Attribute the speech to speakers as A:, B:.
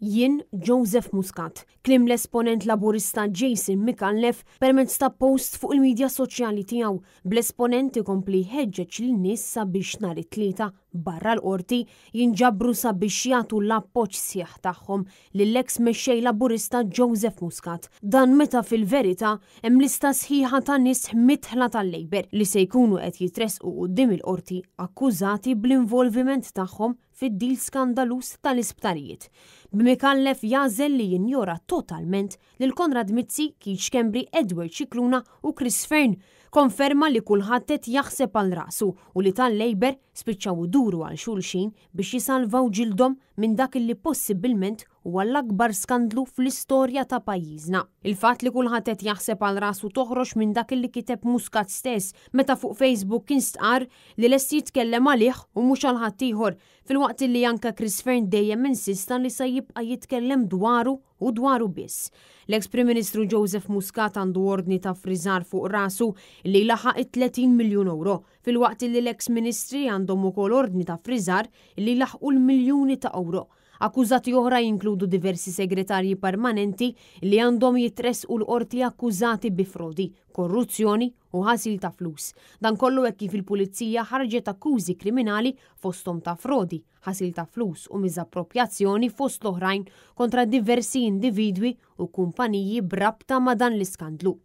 A: Jien Joseph Muscat, kliem l-esponent Laburista Jason Micallef permezz ta' post fuq il-midja soċjali tiegħu, bl-esponent ikompli jħeġġeġ lin-nies sabiex nhar it-Tlieta barra l-Qorti jinġabru sabiex jagħtu l-appoġġ sħiħ tagħhom lill-eks mexxej Laburista Joseph Muscat. Dan meta fil-verità hemm lista sħiħa ta' nies midħla tal-Labour li se jkunu qed jitressqu quddiem il-Qorti akkużati bl-involviment tagħhom fid-deal skandaluż tal-isptarijiet. B'Micallef jagħżel li jinjora totalment lil Konrad Mizzi, Keith Schembri, Edward Scicluna u Chris Fearne. Konferma li kulħadd qed jaħseb għal rasu u li tal-Labour spiċċaw iduru għal xulxin biex jisalvaw ġildhom minn dak li possibbilment huwa l-akbar skandlu fl-istorja ta' pajjiżna. Il-fatt li kulħadd qed jaħseb għal rasu toħroġ minn dak li kiteb Muscat stess meta fuq Facebook kien stqarr li lest jitkellem għalih u mhux għal ħaddieħor, filwaqt li anke Chris Fearne dejjem insista li se jibqa' jitkellem dwaru u dwaru biss. L-eks Prim Ministru Joseph Muscat għandu ordni ta' ffriżar fuq rasu li jlaħħaq it-30 miljun ewro, filwaqt li l-eks Ministri għandhom ukoll ordni ta' ffriżar li jlaħħqu l-miljuni ta' ewro. Akkużati oħra jinkludu diversi segretarji permanenti li għandhom jitressqu l-Qorti akkużati bi frodi, korruzzjoni u ħasil ta' flus. Dan kollu hekk kif il-Pulizija ħarġet akkużi kriminali fosthom ta' frodi, ħasil ta' flus u miżapproprjazzjoni fost l-oħrajn kontra diversi individwi u kumpaniji b'rabta ma' dan l-iskandlu.